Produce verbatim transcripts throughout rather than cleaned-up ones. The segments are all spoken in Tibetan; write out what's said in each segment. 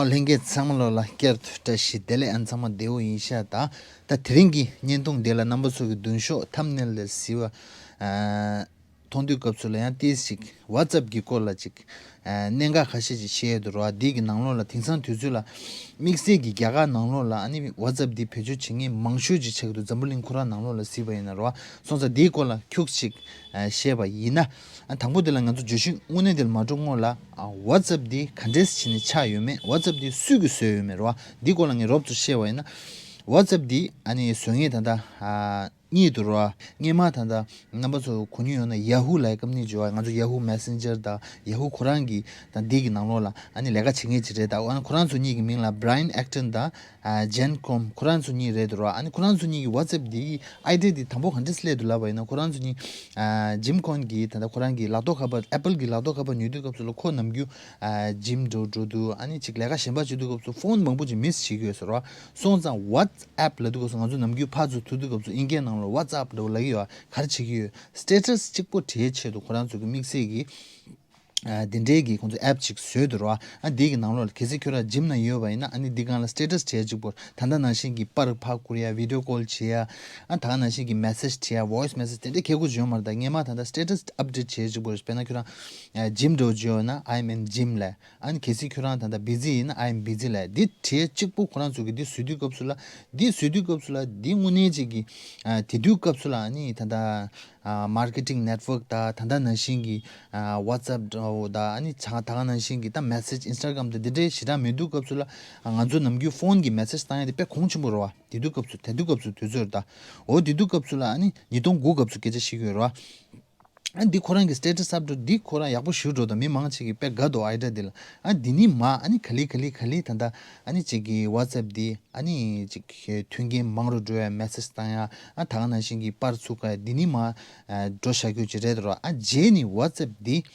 ལྷན་རྒྱས་ཚང་མ་ལོ་ལ་བསྐྱར་དུ་བཀྲ་ཤིས་བདེ་ལེགས། ཨ་ཚང་མ་བདེ་བོ་ཡིན་ཤག་ད་ད་དེ་རིང་གི་བརྙན་ཐུང་འདི་ལ་རྣམ་པ་ཚོ་གི་མདུན་ཤོག་ཐམ་ནེལ་ལ་གཟིགས་པ་མཐོང་དུས་སྐབས་སུ་ལ་ཡང་ཏིས་ཅིག་WhatsApp་གི་སྐོར་ལ་ཅིག་གནད་འགག་ཁ་ཤས་ཅིག་བཤད་ཡོད་འདུག་ར། འདི་གི་ནང་ལོགས་ལ་དེང་སང་དུས་ཚོད་ལ་དམིགས་བསལ་གྱི་རྒྱ་གར་ནང་ལོགས་ལ་ཨ་ནི་WhatsApp་འདི་བེད་སྤྱོད་བྱེད་མཁན་མང་ཤོས་ཅིག་ཆགས་འདུག་འཛམ་བུ་གླིང་ཁོ་རང་ནང་ལོགས་ལ་གཟིགས་པ་ཡིན་ན་ར། སོང་ཙང་འདིའི་སྐོར་ལ་ཁྱུག་ཅིག་བཤད་པ་ཡིན་ན། ཨ་དང་པོ་དེ་ལ་ང་ཚོ་བརྗོད་གཞི་དངོས་གནས་དེ་ལ་མ་འགྲོ་སྔོན་ལ་ཨ་WhatsApp་འདི་ག་འདྲས་བྱས་ནས་ཆགས་ཡོད་མེད། WhatsApp་འདི་སུས་ཀྱིས་བཟོས་ཡོད་མེད་ར། འདིའི་སྐོར་ལ་ངས་རོབ་ཙམ་བཤད་པ་ཡིན་ན། WhatsApp་འདི་ཨ་ནི་བཟོ་མཁན་ད་ལྟ་ཨ་གཉིས་འདུག་ར། སྔོན་མ་ད་ལྟ་རྣམ་པ་ཚོ་གོ་མྱོང་ཡོད་ན་Yahoo་ལབ་ཀམ་ནི་ཅིག་ཡོད་ར། ང་ཚོ་Yahoo Messenger་དང་Yahoo་ཁོ་རང་གི་ད་འདི་གི་ནང་ལོགས་ལ་ཨ་ནི་ལས་ཀ་བྱེད་མཁན་ཅིག་རེད། ད་ཨ་ནི་ཁོ་རང་ཚོ་གཉིས་ཀྱི་མིང་ལ་Brian Acton་དང་ཨ་Jen Koum་ཁོ་རང་ཚོ་གཉིས་རེད་འདུག་ར། ཨ་ནི་ཁོ་རང་ཚོ་གཉིས་ཀྱི་WhatsApp་འདི་ཨའི་ཌི་འདི་དང་པོ་ག་འདྲས་སླེབས་འདུག་ལབ་པ་ཡིན་ན། ཁོ་རང་ཚོ་གཉིས་ཨ་Jim Cohen་གི་ད་ལྟ་ཁོ་རང་གི་ལག་ཐོག་ཁ་པར་Apple་གི་ལག་ཐོག་ཁ་པར་ཉོ་དུས་སྐབས་སུ་ལ་ཁོ་ནམ་རྒྱུན་ཨ་Gym་འགྲོ་འགྲོ་འདུག་ཨ་ནི་ཅིག་ལས་ཀ་གཞན་པ་བྱེད་དུས་སྐབས་སུ་ཕོན་མང་པོ་ཅིག་མིས་བྱེད་ཀྱི་ཡོད་ཟེར་བ། སོང་ཙང་WhatsApp་ལབ་དུས་སྐབས་སུ་ང་ཚོ་ནམ་རྒྱུན་ཕར་ཚུར་ཐུག་དུས་སྐབས་སུ་ཨིན་སྐད་ནང་ལ་WhatsApp་འདྲ་བོ་ལབ་ཀྱི་ཡོད། ག་རེ་བྱེད་ཀྱི་ཡོད། Status་གཅིག་པོ་བྲིས་ཆེད་དུ་ཁོ་རང་ཚོ་གི་དམིགས་བསལ་གྱི་ཨ་འདི་འདྲའི་གི་ཁོང་ཚོ་app་ཅིག་བཟོས་འདུག་ར། ཨ་འདི་གི་ནང་ལོགས་ལ་གལ་སྲིད་ཁྱོད་རང་Gym་ནང་ཡོད་པ་ཡིན་ན་ཨ་ནི་འདི་སྒང་ལ་Status་བྲིས་གཅིག་པོ་ད་ལྟ་ནང་བཞིན་གྱི་པར་ཕར་བསྐུར་ཡ། Video Call་བྱེད་ཡ། ཨ་ད་ག་ནང་བཞིན་གྱི་Message་བྲིས་ཡ། Voice Message་དེ་འདྲའི་ཁྱད་ཁོ་ཅིག་ཡོད་མ་རེད། ད་སྔོན་མ་ད་ལྟ་Status་Update་བྱེད་གཅིག་པོ་རེད། དཔེར་ན་ཁྱོད་རང་ཨ་Gym་འགྲོ་བརྗོད་ཡོད་ན་I'm in Gym་ལབ། ཨ་ནི་གལ་སྲིད་ཁྱོད་རང་ད་ལྟ་Busy་ཡིན་ན་I'm Busy་ལབ། འདི་བྲིས་གཅིག་པོ་ཁོ་རང་ཚོ་གི་འདི་བཟོས་དུས་སྐབས་སུ་ལ་འདི་བཟོས་དུས་སྐབས་སུ་ལ་འདི་དངོས་གནས་ཅིག་གི་ཨ་དེ་དུས་སྐབས་སུ་ལ་ཨ་ནི་ད་ལྟ་ཨ་Marketing Network་དང་ད་ལྟ་ནང་བཞིན་གྱི་ཨ་WhatsApp་འདྲ་བོ་དང་ཨ་ནི་ད་ད་ག་ནང་བཞིན་གྱི་ད་Message Instagram་དང་འདི་འདྲའི་ཞེ་དྲག་མེད་དུས་སྐབས་སུ་ལ་ཨ་ང་ཚོ་ནམ་རྒྱུན་ཕོན་གྱི་Message་བཏང་ཡ་དེ་དཔེ་གོང་ཆེན་པོ་རེད་བ། དེ་དུས་སྐབས་སུ་དེ་དུས་སྐབས་སུ་དུས་ཚོད་རེད་ད། འོ་དེ་དུས་སྐབས་སུ་ལ་ཨ་ནི་ཉིས་སྟོང་དགུ་སྐབས་སུ་སྐད་ཆ་བཤད་ཀྱི་ཡོད་རེད་བ། ཨ་འདི་ཁོ་རང་གི་Status་Update་འདི་ཁོ་རང་ཡག་པོ་ཞེ་དྲག་འདུག་མི་མང་ཆེ་གིས་དཔེ་དགའ་འདུག་idea་འདི་ལ། ཨ་འདི་ནས་མར་ཨ་ནི་ག་ལེ་ག་ལེ་ག་ལེ་ད་ལྟ་ཨ་ནི་ཅིག་གི་WhatsApp་འདི་ཨ་ནི་ཅིག་མཐུན་རྐྱེན་མང་རུ་འགྲོ་ཡ། Message་བཏང་ཡ་ཨ་ད་ག་ནང་བཞིན་གྱི་པར་ཚུགས་ཡ་འདི་ནས་མར་ཨ་འགྲོ་བཞག་རྒྱུ་ཅིག་རེད་འདུག་ར། ཨ་རྗེས་ནས་WhatsApp་འདི་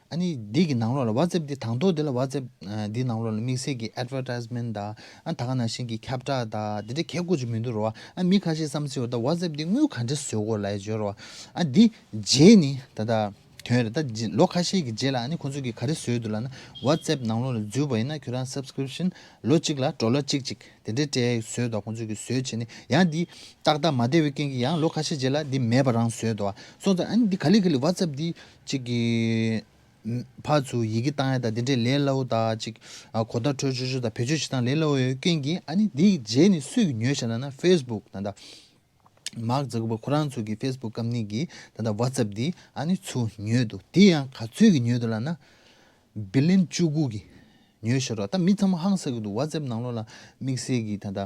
ཨ་ནི་འདི་གི་ནང་ལོགས་ལ་WhatsApp་འདི་དང་ཐོག་འདི་ལ་WhatsApp་ཨ་འདི་ནང་ལོགས་ལ་དམིགས་བསལ་གྱི་advertisement་དང་ཨ་ད་ག་ནང་བཞིན་གྱི་ཁྱབ་བསྒྲགས་དང་འདི་འདྲ་གལ་དགོས་ཅིག་མི་འདུག་ར་བ། ཨ་མི་ཁ་ཤས་བསམ་སྲིད་པ་ད་WhatsApp་འདི་དངུལ་ག་འདྲ་བཟོ་དགོས་ལབ་ཡ་ཅིག་ཡོད་ར་བ། ཨ་འདི་རྗེས་ནས་ད་ལྟ་དོན་རེད། ད་རྗེས་ལོ་ཁ་ཤས་ཀྱི་རྗེས་ལ་ཨ་ནི་ཁོང་ཚོ་གིས་ག་རེ་བཟོས་འདུག་ལབ་ན། WhatsApp་ནང་ལོགས་ལ་འཛུལ་བ་ཡིན་ན་ཁྱོད་རང་subscription་ལོ་གཅིག་ལ་ཌོ་ལར་གཅིག་གཅིག་དེ་འདྲའི་སྤྲད་བཟོས་འདུག་ཁོང་ཚོ་གིས་བཟོས་བྱས་ནས་ཡང་འདི་ཏག་ཏག་མ་བསྡད་པའི་རྐྱེན་གྱིས་ཡང་ལོ་ཁ་ཤས་རྗེས་ལ་འདི་མེད་པ་རང་བཟོས་འདུག་སོང་ཙང་ཨ་ནི་འདི་ག་ལེ་ག་ལེ་WhatsApp་འདི་གཅིག་གི་ཕར་ཚུར་ཡི་གེ་བཏང་ཡ་དང་དེ་འདྲའི་ལས་སླ་བོ་དང་གཅིག་ཨ་གོ་བརྡ་འཕྲོད་ཆོག་ཆོག་དང་བེད་སྤྱོད་བྱེད་སྟངས་ལས་སླ་བོ་ཡོད་རྐྱེན་གྱིས་ཨ་ནི་འདི་རྗེས་ནས་སུས་ཀྱིས་ཉོས་ཤག་ལབ་ན་Facebook་ད་ལྟ། Mark Zuckerberg་ཁོ་རང་ཚོ་གི་Facebook་ཀམ་ནི་གི་ད་ལྟ་WhatsApp་འདི་ཨ་ནི་ཚུར་ཉོས་འདུག་དེ་ཡང་ག་ཚོད་ཀྱིས་ཉོས་འདུག་ལབ་ན། བི་ལི་ཡོན་བཅུ་དགུ་གིས་ཉོས་ཤག་ར། ད་མི་ཚང་མ་ཧང་སང་གི་འདུག WhatsApp་ནང་ལོགས་ལ་དམིགས་བསལ་གྱི་ད་ལྟ་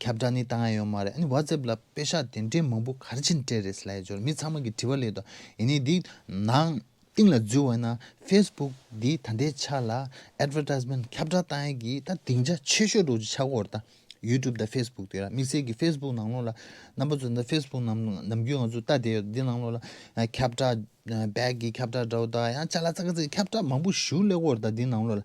ཁྱབ་བསྒྲགས་ནི་བཏང་ཡ་ཡོད་མ་རེད། ཨ་ནི་WhatsApp་ལ་པེ་ཤག་དེ་འདྲའི་མང་པོ་ག་རེ་བྱས་ནས་སྤྲད་རེད་ལབ་ཡ་ཅིག་ཡོད་ར། མི་ཚང་མ་གིས་དྲི་བ་སླེབས་འདུག་ཡིན་ནའི་འདི་ནང་སྟེང་ལ་འཛུལ་བ་ཡིན་ན་Facebook་འདི་ད་ལྟའི་ཆ་ལ་advertisement་ཁྱབ་བསྒྲགས་བཏང་ཡས་ཀྱི་ད་སྡིངས་ཆ་ཆེ་ཤོས་འདྲ་བོ་ཅིག་ཆགས་ཀྱི་ཡོད་རེད་ད། YouTube་དང་Facebook་དེ་ལ་དམིགས་བསལ་གྱི་Facebook་ནང་ལོགས་ལ་རྣམ་པ་ཚོ་ད་Facebook་ནང་ནམ་རྒྱུན་ང་ཚོ་ལྟ་བསྡད་ཡོད། འདི་ནང་ལོགས་ལ་ཨ་ཁྱབ་བསྒྲགས་ཨ་bag་གི་ཁྱབ་བསྒྲགས་འདྲ་བོ་དང་ཡང་ཅ་ལག་ཙག་ཙིག་ཁྱབ་བསྒྲགས་མང་པོ་ཞེ་པོ་སླེབས་ཀྱི་ཡོད་རེད་ད། འདི་ནང་ལོགས་ལ་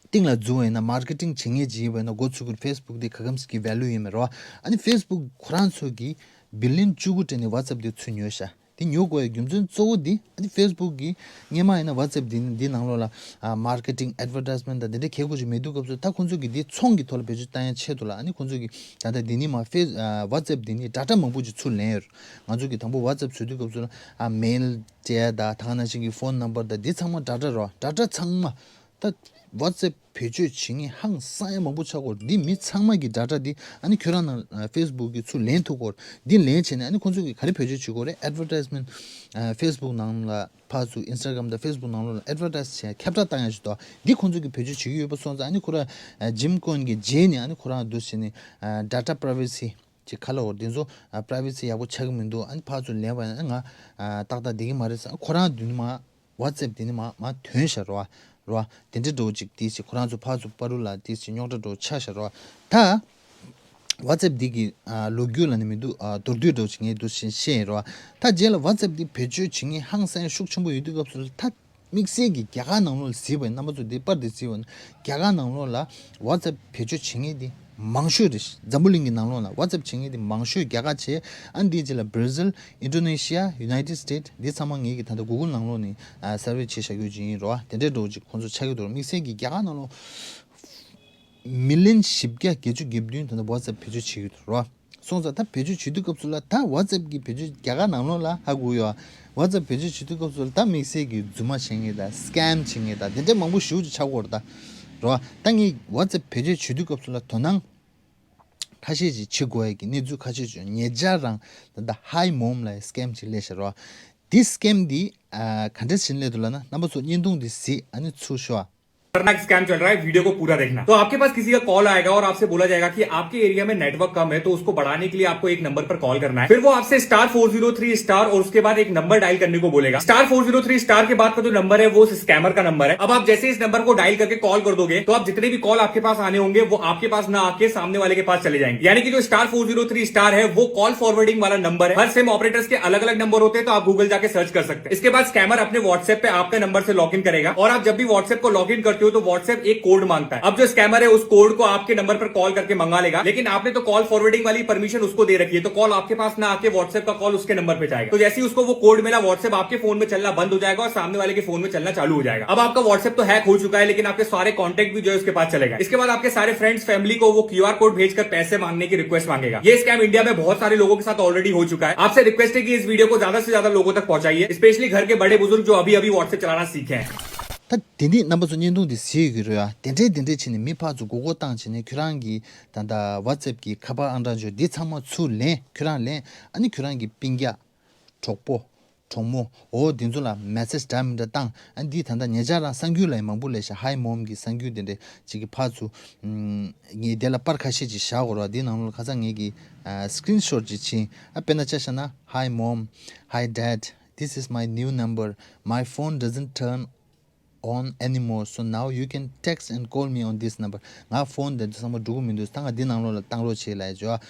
སྟེང་ལ་འཛུལ་བ་ཡིན་ན་marketing་བྱེད་མཁན་ཅིག་ཡིན་པ་ཡིན་ན་འགོ་ཚུགས་ཀྱི་རེད། Facebook་འདི་ག་གམ་ཞིག་གི་value་ཡིན་མ་རེད་བ། ཨ་ནི་Facebook་ཁོ་རང་ཚོ་གིས་བི་ལི་ཡོན་བཅུ་དགུ་སྤྲད་ནས་WhatsApp་འདི་ཚུར་ཉོས་ཤག་དེ་ཉོ་དགོས་ཡ་རྒྱུ་མཚན་གཙོ་བོ་འདི་ཨ་ནི་Facebook་གིས་སྔོན་མ་ཡིན་ན་WhatsApp་འདི་འདི་ནང་ལོགས་ལ་ཨ་marketing advertisement་དང་འདི་འདྲའི་གལ་དགོས་ཅིག་མེད་དུས་སྐབས་སུ་ད་ཁོང་ཚོ་གིས་འདི་ཚོང་གི་ཐོག་ལ་བེད་སྤྱོད་བཏང་ཡ་ཆེད་དུ་ལ་ཨ་ནི་ཁོང་ཚོ་གིས་ད་ལྟ་འདི་ནི་མ་Face་ཨ་WhatsApp་འདི་ནི་data་མང་པོ་ཅིག་ཚུར་ལེན་ཡོད་རེད། ང་ཚོ་གིས་དང་པོ་WhatsApp་བཟོ་དུས་སྐབས་སུ་ལ་ཨ་mail་སྤྲད་ཡ་དང་ད་ག་ནང་བཞིན་གྱི་phone number་དང་འདི་ཚང་མ་data་རེད་བ། data་ཚང་མ་ད་WhatsApp་བེད་སྤྱོད་བྱེད་མཁན་ཧང་སང་ཡ་མང་པོ་ཆགས་ཀྱི་ཡོད་རེད། འདི་མི་ཚང་མ་གི་data་འདི་ཨ་ནི་ཁྱོད་རང་ནང་Facebook་གིས་ཚུར་ལེན་ཐུབ་ཀྱི་ཡོད་རེད། འདི་ལེན་བྱས་ནས་ཨ་ནི་ཁོང་ཚོ་གིས་ག་རེ་བེད་སྤྱོད་བྱེད་ཀྱི་ཡོད་རེད། advertisement་ཨ་Facebook་ནང་ལ་ཕར་ཚུར་Instagram་དང་Facebook་ནང་ལོགས་ལ་advertise་བྱས་ཁྱབ་བསྒྲགས་བཏང་ཡ་ཞིག་འདུག་འདི་ཁོང་ཚོ་གིས་བེད་སྤྱོད་བྱེད་ཀྱི་ཡོད་པ་སོང་ཙང་ཨ་ནི་ཁོ་རང་Jim Cohen་གི་རྗེས་ནས་ཨ་ནི་ཁོ་རང་འདུག་བྱས་ནས་data privacy་ཅིག་ག་ལ་འོར་འདི་ཚོ་privacy་ཡག་པོ་ཆགས་ཀྱི་མི་འདུག་ཨ་ནི་ཕར་ཚུར་ལེན་པ་ཡིན་ན་ང་ཏག་ཏག་བསྡད་ཀྱི་མ་རེད་ཟེར། ཁོ་རང་འདི་ནི་མ་WhatsApp་འདི་ནི་མ་མ་ཐོན་ཤག་རེད་བ། རེད་བ། དེ་འདྲའི་འདྲ་བོ་ཅིག་དེ་ཅིག་ཁོ་རང་ཚོ་ཕར་ཚུར་བར་ལ་དེ་ཅིག་རྙོག་དྲ་འདྲ་བོ་ཆགས་ཤག་རེད་བ། ད་WhatsApp་འདི་གི་ཨ་ལོ་རྒྱུས་ལ་ནི་མི་འདུག་ཨ་མདོར་བསྡུས་འདྲ་བོ་ཅིག་ངས་འདུག་བཤད་བཤད་ཡིན་རེད་བ། ད་རྗེས་ལ་WhatsApp་འདི་བེད་སྤྱོད་བྱེད་མཁན་ཧང་སང་ཤུགས་ཆེན་པོ་ཡོད་དུས་སྐབས་སུ་ད་དམིགས་བསལ་གྱི་རྒྱ་གར་ནང་ལོགས་ལ་གཟིགས་པ་ཡིན་རྣམ་པ་ཚོ་འདི་པར་འདི་གཟིགས་པ་ཡིན་རྒྱ་གར་ནང་ལོགས་ལ་WhatsApp་བེད་སྤྱོད་བྱེད་མཁན་འདི་མང་ཤོས་རེད། འཛམ་བུ་གླིང་གི་ནང་ལོགས་ལ་WhatsApp་བྱེད་མཁན་འདི་མང་ཤོས་རྒྱ་གར་བྱས། ཨ་འདིའི་རྗེས་ལ་Brazil། Indonesia། United States་འདི་ཚང་མ་ངེད་ཀྱི་ད་ལྟ་Google་ནང་ལོགས་ནས་ཨ་survey་བྱས་བཞག་རྒྱུ་ཅིག་ཡིན་རོ། དེ་འདྲའི་འདྲ་བོ་ཅིག་ཁོང་ཚོ་ཆགས་ཀྱི་འདུག་དམིགས་བསལ་གྱི་རྒྱ་གར་ནང་ལོགས་ མི་ལན་བཞི་བརྒྱ་བརྒྱད་ཅུ་གྱ་བདུན་ད་ལྟ་WhatsApp་བེད་སྤྱོད་བྱེད་ཀྱི་འདུག་རོ། སོང་ཙང་ད་བེད་སྤྱོད་བྱེད་དུས་སྐབས་སུ་ལ་ད་WhatsApp་གི་བེད་སྤྱོད་རྒྱ་གར་ནང་ལོགས་ལ་ཧ་གོ་ཡོད། WhatsApp་བེད་སྤྱོད་བྱེད་དུས་སྐབས་སུ་ལ་ད་དམིགས་བསལ་གྱི་རྫུན་མ་བྱེད་མཁན་དང་scam་བྱེད་མཁན་དང་དེ་འདྲའི་མང་པོ་ཞེ་པོ་ཅིག་ཆགས་ཀྱི་ཡོད་རེད་ད། རོ། ད་ངས་WhatsApp་བེད་སྤྱོད་བྱེད་དུས་སྐབས་སུ་ལ་དོ་སྣང་ཁ་ཤས་ཅིག་བྱེད་དགོས་ཡ་གི་གནས་ཚུལ་ཁ་ཤས་ཅིག་ཉེ་ཆར་རང་ད་ལྟ་Hi Mom་ལབ་ཡ་scam་ཅིག་སླེབས་ཤག་རོ། འདི་scam་འདི་ཨ་ག་འདྲ་ཞིག་སླེབས་འདུག་ལབ་ན། རྣམ་པ་ཚོ་བརྙན་ཐུང་འདི་གཟིགས། ཨ་ནི་ཚུར་ཤོག་ཨ། खतरनाक स्कैम चल रहा है, वीडियो को पूरा देखना। तो आपके पास किसी का कॉल आएगा और आपसे बोला जाएगा कि आपके एरिया में नेटवर्क कम है, तो उसको बढ़ाने के लिए आपको एक नंबर पर कॉल करना है। फिर वो आपसे star four zero three star और उसके बाद एक नंबर डायल करने को बोलेगा। Star four zero three star के बाद का जो नंबर है, वो उस स्कैमर का नंबर है। अब आप जैसे इस नंबर को डायल करके कॉल कर दोगे, तो आप जितने भी कॉल आपके पास आने होंगे, वो आपके पास ना आके सामने वाले के पास चले जाएंगे। यानी कि जो star four zero three star है, वो कॉल फॉरवर्डिंग वाला नंबर है। हर सिम ऑपरेटर्स के अलग अलग नंबर होते हैं, तो आप गूगल जाके सर्च कर सकते हैं। इसके बाद स्कैमर अपने WhatsApp पे आपका नंबर से लॉग इन करेगा और आप जब भी WhatsApp को लॉग इन करते हो, तो WhatsApp एक कोड मांगता है। अब जो स्कैमर है, उस कोड को आपके नंबर पर कॉल करके मंगा लेगा, लेकिन आपने तो कॉल फॉरवर्डिंग वाली परमिशन उसको दे रखी है, तो कॉल आपके पास ना आके WhatsApp का कॉल उसके नंबर पे जाएगा। तो जैसे ही उसको वो कोड मिला, WhatsApp आपके फोन में चलना बंद हो जाएगा और सामने वाले के फोन में चलना चालू हो जाएगा। अब आपका WhatsApp तो हैक हो चुका है, लेकिन आपके सारे कॉन्टैक्ट भी जो है उसके पास चले गए। इसके बाद आपके सारे फ्रेंड्स, फैमिली को वो क्यूआर कोड भेजकर पैसे मांगने की रिक्वेस्ट मांगेगा। ये स्कैम इंडिया में बहुत सारे लोगों के साथ ऑलरेडी हो चुका है। आपसे रिक्वेस्ट है कि इस वीडियो को ज्यादा से ज्यादा लोगों तक पहुंचाइए, स्पेशली घर के बड़े बुजुर्ग जो अभी अभी WhatsApp चलाना सीखे हैं। ད་དེ་ནས་རྣམ་པ་ཚོ་བརྙན་ཐུང་འདི་གཟིགས་ཀྱི་རེད་ཨ། དེ་འདྲས་དེ་འདྲས་བྱས་ནས་མི་ཕར་ཚུར་མགོ་སྐོར་བཏང་བྱས་ནས་ཁྱོད་རང་གི་ད་ལྟ་WhatsApp་གི་ཁ་པར་ཨང་གྲངས་འཇོག་འདི་ཚང་མ་ཚུར་ལེན། ཁྱོད་རང་ལེན། ཨ་ནི་ཁྱོད་རང་གི་སྤུན་ཀྱག་གྲོགས་པོ། གྲོགས་མོ། འོ་དེ་ཚོ་ལ་མེ་སེ་ཇི་འདྲ་མི་འདྲ་བཏང་། ཨ་འདི་ད་ལྟ་ཉེ་ཆར་རང་གསར་འགྱུར་ལ་ཡང་མང་པོ་སླེབས་ཤག Hi Mom་གི་གསར་འགྱུར་དེ་འདྲས་ཅིག་གི་ཕར་ཚུར། ངས་དེ་ལ་པར་ཁ་ཤས་ཅིག་བཞག་དགོས་རེད་བ། འདི་ནང་ལོགས་ཁ་སང་ངས་ཀྱི་screenshot་ཅིག་ཕྱིན། ཨ་དཔེར་ན་ཆ་བཞག་ན། Hi Mom, Hi Dad, this is my new number. My phone doesn't turn on anymore, so now you can text and call me on this number. ང་ཕོན་དེ་ཚང་མ་འགྲོ་གི་མི་འདུག་ད་ང་འདི་ནང་ལོགས་ལ་བཏང་རོགས་བྱེད་ལབ་ཡ་བྱོས།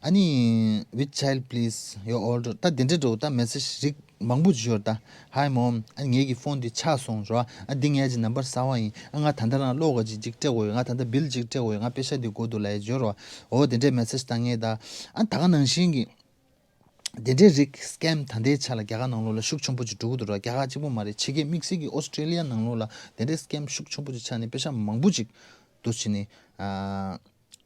ཨ་ནི། Which child please? Your order. ད་དེ་འདྲ་འགྲོ་ད་མེ་སེ་ཇི་རིགས་མང་པོ་ཅིག་ཡོད་རེད་ད། Hi Mom, ཨ་ངེད་ཀྱི་ཕོན་འདི་ཆག་སོང་རོ། ཨ་འདི་ངེད་ཀྱི་ནམ་བར་གསར་པ་ཡིན། ཨ་ང་ད་ལྟ་རང་གློག་ག་ཅིག་ཅིག་སྤྲད་དགོས་ཡོད། ང་ད་ལྟ་བིལ་ཅིག་སྤྲད་དགོས་ཡོད། ང་པེ་ཤ་འདི་དགོས་འདུག་ལབ་ཡ་བྱོས་རོ། འོ་དེ་འདྲའི་མེ་སེ་ཇི་བཏང་ངེས་ད། ཨ་ད་ག་ནང་བཞིན་གྱི། དེ་འདྲའི་རིགས་སྐེམ་ད་ལྟའི་ཆ་ལ་རྒྱ་གར་ནང་ལོགས་ལ་ཤུགས་ཆེན་པོ་ཅིག་འགྲོ་གི་འདུག་ར། རྒྱ་གར་གཅིག་པོ་མ་རེད། ཕྱི་རྒྱལ་དམིགས་བསལ་གྱི་ཨོ་སི་ཀྲེ་ལི་ཡ་ནང་ལོགས་ལ་དེ་འདྲའི་སྐེམ་ཤུགས་ཆེན་པོ་ཅིག་ཆགས་ནས་པེ་ཤ་མང་པོ་ཅིག་འདུག་བྱས་ནས་ཨ་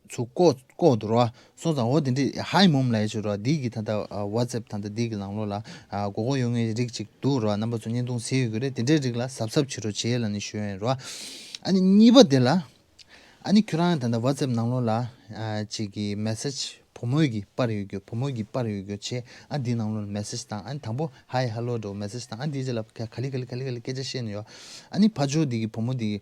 ཚུར་བཀོག་བཀོག་འདུག་ར། སོང་ཙང་འོ་དེ་འདྲའི་Hi Mom་ལབ་ཡ་ཅིག་ར། འདི་གི་ད་ལྟ་WhatsApp་ད་ལྟ་འདི་གི་ནང་ལོགས་ལ་ཨ་མགོ་སྐོར་ཡོང་མཁན་རིགས་ཅིག་འདུག་ར། རྣམ་པ་ཚོ་བརྙན་ཐུང་གཟིགས་ཡོད་ཀྱི་རེད། དེ་འདྲའི་རིགས་ལ་གཟབ་གཟབ་བྱེད་རོགས་བྱེད་ལབ་ནས་ཞུ་ཡ་ཡིན་ར། ཨ་ནི་གཉིས་པ་དེ་ལ། ཨ་ནི་ཁྱོད་རང་ད་ལྟ་WhatsApp་ནང་ལོགས་ལ་ཨ་ཅིག་གི་མེ་སེ་ཇི་བུ་མོ་གི་པར་ཡོད་རྒྱུ། བུ་མོ་གི་པར་ཡོད་རྒྱུ་བྱས། ཨ་འདི་ནང་ལོགས་ལ་མེ་སེ་ཇི་བཏང་། ཨ་ནི་དང་པོ་Hi Hello་འདྲ་བོ་མེ་སེ་ཇི་བཏང་། ཨ་འདིའི་རྗེས་ལ་ག་ལེ་ག་ལེ་ག་ལེ་ག་ལེ་སྐད་ཆ་བཤད་ནས་ཡོད། ཨ་ནི་ཕར་ཕྱོགས་འདི་གི་བུ་མོ་འདི་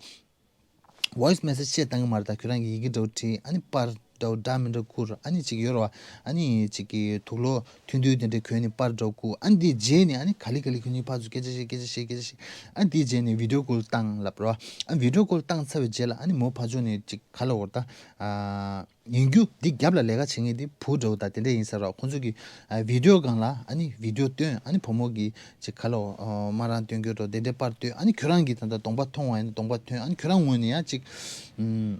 གི་voice message་བཤད་བཏང་གི་མ་རེད་ད། ཁྱོད་རང་གི་ཡི་གེ་འདྲ་བོ་བྲིས། ཨ་ནི་པར་འདྲ་བོ་འདྲ་མི་འདྲ་བསྐུར། ཨ་ནི་ཅིག་ཡོད་རེད་བ། ཨ་ནི་ཅིག་གི་དུག་ལོག་ཐུང་ཐུང་དེ་འདྲ་གོན་ནས་པར་འདྲ་བོ་བསྐུར། ཨ་ནི་འདིའི་རྗེས་ནས་ཨ་ནི་ག་ལེ་ག་ལེ་ཁྱོད་གཉིས་ཕར་ཚུར་སྐད་ཆ་བཤད། སྐད་ཆ་བཤད། སྐད་ཆ་བཤད། སྐད་ཆ་བཤད། ཨ་ནི་འདིའི་རྗེས་ནས་video call་བཏང་ལབ་རོ། ཨ་video call་བཏང་ཚར་བའི་རྗེས་ལ་ཨ་ནི་མོ་ཕར་ཕྱོགས་ནས་ཅིག་ག་ལབ་དགོས་རེད་ད། ཨ་ཡིན་རྒྱུ་འདི་རྒྱབ་ལ་ལས་ཀ་བྱེད་མཁན་འདི་བུ་འདྲ་བོ་དང་དེ་འདྲ་ཡིན་ས་རེད་བ། ཁོང་ཚོ་གི་ཨ་video་སྒང་ལ་ཨ་ནི་video་སྟོན། ཨ་ནི་བུ་མོ་གི་ཅིག་ག་ལབ་དགོས། ཨ་མ་རང་སྟོན་རྒྱུ་འདྲ་བོ་དེ་འདྲའི་པར་སྟོན། ཨ་ནི་ཁྱོད་རང་གི་ད་ལྟ་གདོང་པ་མཐོང་བ་ཡིན་ན་གདོང་པ་སྟོན། ཨ་ནི་ཁྱོད་རང་ངོས་ནས་ཡང་ཅིག་ཨམ།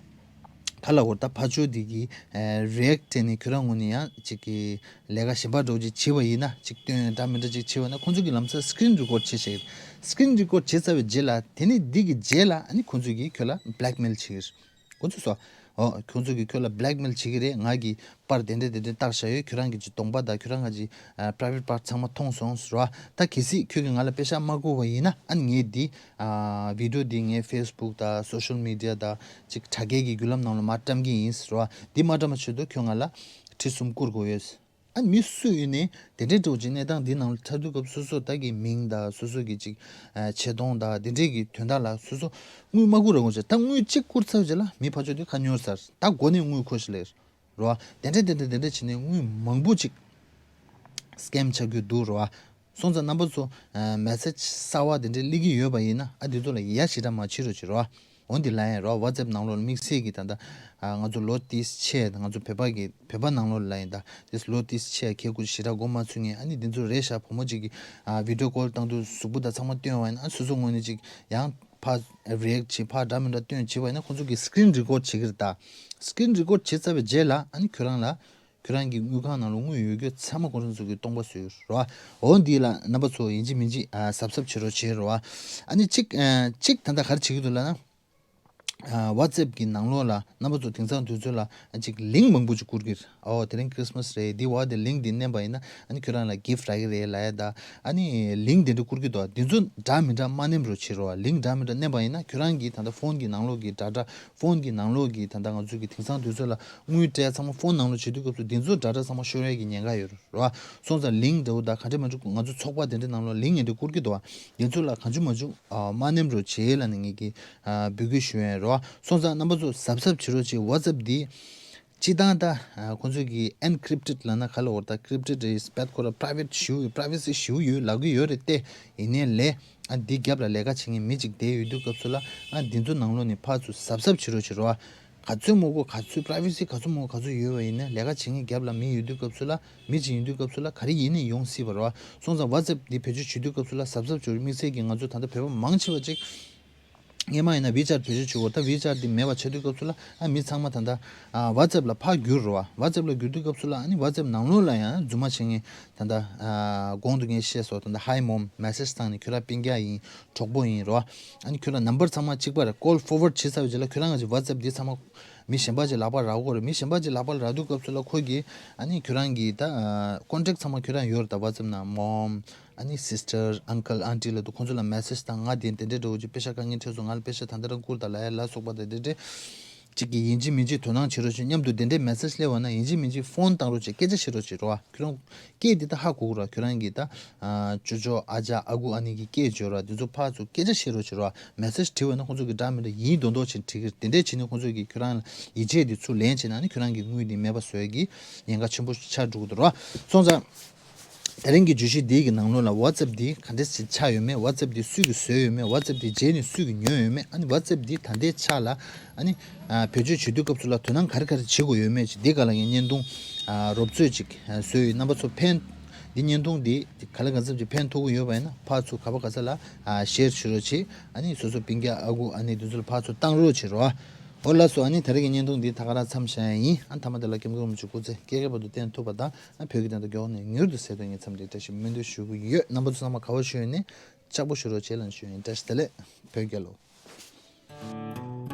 ག་ལབ་དགོས་རེད་ད། ཕར་ཕྱོགས་འདི་གི་ཨ་react་བྱས་ནས་ཁྱོད་རང་ངོས་ནས་ཡང་ཅིག་གི་ལས་ཀ་གཞན་པ་འདྲ་བོ་ཅིག་བྱས་པ་ཡིན་ན། ཅིག་སྟོན་འདྲ་མི་འདྲ་ཅིག་བྱས་པ་ཡིན་ན། ཁོང་ཚོ་གིས་ལམ་སང་screen record་བྱེད་བྱེད། screen record་བྱས་ཚར་བའི་རྗེས་ལ། དེ་ནས་འདི་གི་རྗེས་ལ་ཨ་ནི་ཁོང་ཚོ་གིས་ཁྱོད་ལ་blackmail་བྱེད་ཀྱི་རེད། ཁོང་ཚོས་སོ། འོ་ཁོང་ཚོ་གིས་ཁྱོད་ལ་blackmail་བྱེད་ཀྱི་རེད། ང་གིས་པར་དེ་འདྲ་དེ་འདྲ་བཏགས་བཞག་ཡོད། ཁྱོད་རང་གི་ཅིག་གདོང་པ་དང་ཁྱོད་རང་གི་ཅིག་ཨ་private part་ཚང་མ་མཐོང་སོང་ཟེར་བ། ད་གལ་སྲིད་ཁྱོད་ཀྱིས་ང་ལ་པེ་ཤག་མ་བསྐུར་བ་ཡིན་ན། ཨ་ནི་ངས་འདི་ཨ་video་འདི་ངའི་Facebook་དང་social media་དང་ཅིག་དྲ་རྒྱའི་གི་བརྒྱུད་ལམ་ནང་ལ་མར་བཀྲམ་གྱི་ཡིན་ཟེར་བ། འདི་མ་བཀྲམ་པ་ཆེད་དུ་ཁྱོད་ང་ལ་ཁྲི་གསུམ་བསྐུར་དགོས་ཡོད། ཨ་ནི་མི་སུ་ཡིན་ནའི་དེ་འདྲའི་འདྲ་བོ་ཅིག་གནས་སྟངས་འདི་ནང་ལ་ཐར་དུས་སྐབས་སོ་སོ་ད་གི་མིང་དང་སོ་སོ་གི་ཅིག་ཨ་ཆེ་མཐོང་དང་དེ་འདྲའི་གི་དོན་དག་ལ་སོ་སོ་དངུལ་མ་བསྐུར་ར་དགོས་ཆེ། ད་དངུལ་གཅིག་བསྐུར་ཚར་རྗེས་ལ་མི་ཕར་ཕྱོགས་དེ་ཁ་ཉོར་ཚར། ད་མགོ་ནས་དངུལ་མཁོ་ཞིག་ལས་རེད་བ། དེ་འདྲ་དེ་འདྲ་དེ་འདྲ་བྱས་ནས་དངུལ་མང་པོ་ཅིག་scam་ཆགས་རྒྱུ་འདུག་རེད་བ། སོང་ཙང་རྣམ་པ་ཚོ་ཨ་message་གསར་པ་དེ་འདྲ་སླེབས་ཀྱི་ཡོད་པ་ཡིན་ན། ཨ་དེ་ཚོ་ལ་ཡ་ཞེ་དྲག་མ་བྱེད་རོགས་བྱེད་རོགས། འོ་འདི་ལ་ཡང་རོགས་WhatsApp་ནང་ལོགས་ལ་དམིགས་བསལ་གྱི་ད་ལྟ་ཨ་ང་ཚོ་ལོ་ཏིས་ཆེ། ང་ཚོ་བོད་པ་གི་བོད་པ་ནང་ལོགས་ལ་ཡིན་ད། དེ་ལོ་ཏིས་ཆེ་ཁེ་ཁུ་ཞེ་དྲག་མགོ་མ་ཚོས་མཁན། ཨ་ནི་འདི་ཚོ་རེད་ཤག་བུ་མོ་གཅིག་གིས་ཨ་video call་བཏང་དུས་གཟུགས་པོ་དང་ཚང་མ་སྟོན་པ་ཡིན་ན། ཨ་སོ་སོ་ངོས་ནས་ཅིག་ཡང་ཕར་react་བྱེད། ཕར་འདྲ་མི་འདྲ་སྟོན་བྱེད་པ་ཡིན་ན། ཁོང་ཚོ་གིས་screen record་བྱེད་ཀྱི་རེད་ད། screen record་བྱེད་ཚར་བའི་རྗེས་ལ་ཨ་ནི་ཁྱོད་རང་ལ། ཁྱོད་རང་གི་དངུལ་ཁང་ནང་ལ་དངུལ་ཡོད་རྒྱུ་ཚང་མ་ཁོང་རང་ཚོ་གིས་སྟོང་པ་བཟོས་ཡོད་རེད་བ། འོ་འདི་ལ་རྣམ་པ་ཚོ་ཡིན་གཅིག་མིན་གཅིག་ཨ་གཟབ་གཟབ་བྱེད་རོགས་བྱེད་རོགས་བ། ཨ་ནི་གཅིག་ཨ་གཅིག་ད་ལྟ་ག་རེ་བྱེད་ཀྱི་འདུག་ལབ་ན། ཨ་WhatsApp་གི་ནང་ལོགས་ལ་རྣམ་པ་ཚོ་དེང་སང་དུས་ཚོད་ལ་ཅིག་link་མང་པོ་ཅིག་བསྐུར་གི་རེད། ཨོ་དེ་རིང་Christmas་རེད། འདི་བ་དེ་link་འདི་མནན་པ་ཡིན་ན་ཨ་ནི་ཁྱོད་རང་ལ་gift་རག་གི་རེད་ལབ་ཡ་ད། ཨ་ནི་link་དེ་འདྲ་བསྐུར་གི་འདུག་དེ་ཚོ་འདྲ་མི་འདྲ་མ་མནན་རོགས་བྱེད་རོགས། link་འདྲ་མི་འདྲ་མནན་པ་ཡིན་ན་ཁྱོད་རང་གི་ད་ལྟ་phone་གི་ནང་ལོགས་ཀྱི་data, phone་གི་ནང་ལོགས་ཀྱི་ད་ལྟ་ང་ཚོ་གི་དེང་སང་དུས་ཚོད་ལ་དངུལ་སྤྲད་ཚང་མ་phone་ནང་ལོགས་བྱེད་དུས་སྐབས་སུ་དེ་ཚོ་data་ཚང་མ་ཤོར་ཡ་གི་ཉེན་ཁ་ཡོད་རེད། རོ། སོང་ཙང་link་འདྲ་བོ་དང་ག་འདྲ་མ་འདྲ་ང་ཚོ་ཚོགས་པ་དེ་འདྲའི་ནང་ལོགས་link་ཡིན་འདྲ་བསྐུར་གྱི་འདུག་བ། དེ་ཚོ་ལ་གང་བྱུང་མང་བྱུང་ཨ་མ་མནན་རོགས་བྱེད་ལབ་ནས་ངེད་ཀྱིས་ཨ་འབོད་སྐུལ་ཞུ་ཡ་ཡིན་རོ། སོང་ཙང་རྣམ་པ་ཚོ་གཟབ་གཟབ་བྱེད་རོགས་བྱེད། WhatsApp་འདི་སྤྱི་བཏང་ད་ཨ་ཁོང་ཚོས་ཀྱི་encrypted་ལབ་ན་ག་ལ་འོར་ད་encrypted་རེད། དཔེ་ཁོ་ར་private་ཞེ་པོ་ཡོད། privacy་ཞེ་པོ་ཡོད་ལབ་ཀྱི་ཡོད་རེད་དེ། ཡིན་ནའི་ལས་ཨ་འདི་རྒྱབ་ལ་ལས་ཀ་བྱེད་མཁན་མི་གཅིག་བསྡད་ཡོད་དུས་སྐབས་སུ་ལ་ཨ་འདི་ཚོ་ནང་ལོགས་ནས་ཕར་ཚུར་གཟབ་གཟབ་བྱེད་རོགས་བྱེད་རོ། ག་ཚོད་མང་པོ་ག་ཚོད་privacy་ག་ཚོད་མང་པོ་ག་ཚོད་ཡོད་པ་ཡིན་ན་ལས་ཀ་བྱེད་མཁན་རྒྱབ་ལ་མི་ཡོད་དུས་སྐབས་སུ་ལ་མི་གཅིག་ཡིན་དུས་སྐབས་སུ་ལ་ག་རེ་ཡིན་ནའི་ཡོང་སྲིད་པ་རེད་བ། སོང་ཙང་WhatsApp་འདི་བེད་སྤྱོད་བྱེད་དུས་སྐབས་སུ་ལ་གཟབ་གཟབ་བྱེད་རོགས། དམིགས་བསལ་གྱིས་ང་ཚོ་ད་ལྟ་བོད་པ་མང་ཆེ་བ་ཅིག་སྔས་མ་ཡིན་ན་WeChat་བེད་སྤྱོད་བྱེད་དགོས། ད་WeChat་འདི་མེད་པ་བྱེད་དུས་སྐབས་སུ་ལ་ཨ་མི་ཚང་མ་ད་ལྟ་ཨ་WhatsApp་ལ་ཕར་བསྒྱུར་རེད་བ། WhatsApp་ལ་བསྒྱུར་དུས་སྐབས་སུ་ལ་ཨ་ནི་WhatsApp་ནང་ལོགས་ལ་ཡང་རྫུན་མ་བྱེད་མཁན་ད་ལྟ་ཨ་གོང་དུ་ངས་བཤད་སོང་། ད་ལྟ་Hi Mom་message་བཏང་ནས་ཁྱོད་རང་སྤུན་ཀྱག་ཡིན། གྲོགས་པོ་ཡིན་རོ། ཨ་ནི་ཁྱོད་རང་number་ཚང་མ་གཅིག་པ་རེད། call forward་བྱེད་ཚར་བའི་རྗེས་ལ་ཁྱོད་རང་གི་WhatsApp་འདི་ཚང་མ་མི་གཞན་པ་ཅིག་ལག་པར་རག་གི་རེད། མི་གཞན་པ་ཅིག་ལག་པར་རག་དུས་སྐབས་སུ་ལ་ཁོ་གིས་ཨ་ནི་ཁྱོད་རང་གི་ད་ཨ་contact་ཚང་མ་ཁྱོད་རང་ཡོད་རེད། ད་WhatsApp་ནང་mom་ཨ་ནི་sister uncle aunty་ལབ་དུས་ཁོང་ཚོ་ལ་message་བཏང་། ང་དེ་དེ་འདྲའི་འདྲ་བོ་ཅིག་པེ་ཤ་དཀའ་ངལ་འཕྲད་སོང་། ང་ལ་པེ་ཤ་ད་ལྟ་རང་བསྐུར་དང་ལབ་ཡ་ལ་སོགས་པ་དང་དེ་འདྲའི་ཅིག་གིས་ཡིན་གཅིག་མིན་གཅིག་དོ་སྣང་བྱེད་རོགས་བྱེད། མཉམ་དུ་དེ་འདྲའི་message་སླེབས་པ་ན་ཡིན་གཅིག་མིན་གཅིག་phone་བཏང་རོགས་བྱེད། སྐད་ཆ་བཤད་རོགས་བྱེད་རོ། ཁྱོད་རང་སྐད་འདི་ད་ཧ་གོ་གི་ར། ཁྱོད་རང་གི་ད་ཨ་ཅོ་ཅོ་ཨ་ཅག་ཨ་ཁུ་ཨ་ནེ་གི་སྐད་བརྗོད་ར། འདི་ཚོ་ཕར་ཚུར་སྐད་ཆ་བཤད་རོགས་བྱེད་རོ། message་བྲིས་པ་ན་ཁོང་ཚོ་གི་འདྲ་མི་འདྲ་ཡིན་མདོག་མདོག་བྱེད་བྲིས་གི་རེད། དེ་འདྲས་བྱས་ནས་ཁོང་ཚོ་གིས་ཁྱོད་རང་ལ་ཡིད་ཆེས་འདི་ཚུར་ལེན་བྱས་ན་ནི་ཁྱོད་རང་གི་དངུལ་འདི་མེད་པ་བཟོ་ཡ་གི་ཉེན་ཁ་ཆེན་པོ་ཆགས་འགྲོ་གི་འདུག་ར། སོང་ཙང་དེ་རིང་གི་བརྗོད་གཞི་འདིའི་གི་ནང་ལོགས་ལ་WhatsApp་འདི་ག་འདྲས་ཞིག་ཆགས་ཡོད་མེད། WhatsApp་འདི་སུས་གི་བཟོས་ཡོད་མེད། WhatsApp་འདི་རྗེས་ནས་སུས་གི་ཉོས་ཡོད་མེད། ཨ་ནི་WhatsApp་འདི་ད་ལྟའི་ཆ་ལ་ཨ་ནི་ཨ་བེད་སྤྱོད་བྱེད་དུས་སྐབས་སུ་ལ་དོ་སྣང་ག་རེ་ག་རེ་བྱེད་དགོས་ཡོད་མེད་ཅིག་འདི་ག་ལ་ངས་བརྙན་ཐུང་ཨ་རོབ་ཚོད་ཅིག་ཨ་བཟོས་ཡོད། རྣམ་པ་ཚོ་ཕན་འདི་བརྙན་ཐུང་འདི་ག་ལ་ག་ཚབ་ཅིག་ཕན་ཐོགས་ཀྱི་ཡོད་པ་ཡིན་ན་ཕར་ཚུར་ག་པ་ག་ས་ལ་ཨ་share་བྱེད་རོགས་བྱེད། ཨ་ནི་སོ་སོ་སྤུན་ཀྱག་ཨ་ཁུ་ཨ་ནེ་འདི་ཚོ་ལ་ཕར་ཚུར་བཏང་རོགས་བྱེད་རོགས། འོ་ལགས་སོ། ཨ་ནི་ད་རེས་ཀྱི་བརྙན་ཐུང་འདི་ད་ག་རང་མཚམས་བཞག་ཡ་ཡིན། ཨ་མཐའ་མ་དེ་ལ་སྐྱབས་མགོན་རིན་པོ་ཆེ་སྐུ་ཚེ་བསྐལ་བརྒྱའི་བར་དུ་བརྟན་ཐུབ་པ་དང་ཨ་བོད་ཀྱི་བདེན་མཐའ་མགྱོགས་ནས་མྱུར་དུ་གསལ་དོན་ངས་འཚམས་འདྲི་བཀྲ་ཤིས་སྨོན་འདུན་ཞུ་གི་ཡོད། རྣམ་པ་ཚོ་ཚང་མ་ག་བ་བཞུགས་ཡོད་ནས་ལྕགས་པོ་བཞུགས་རོགས་བྱེད་ལབ་ཞུ་ཡིན། བཀྲ་ཤིས་བདེ་ལེགས། བོད་རྒྱལ་ལོ།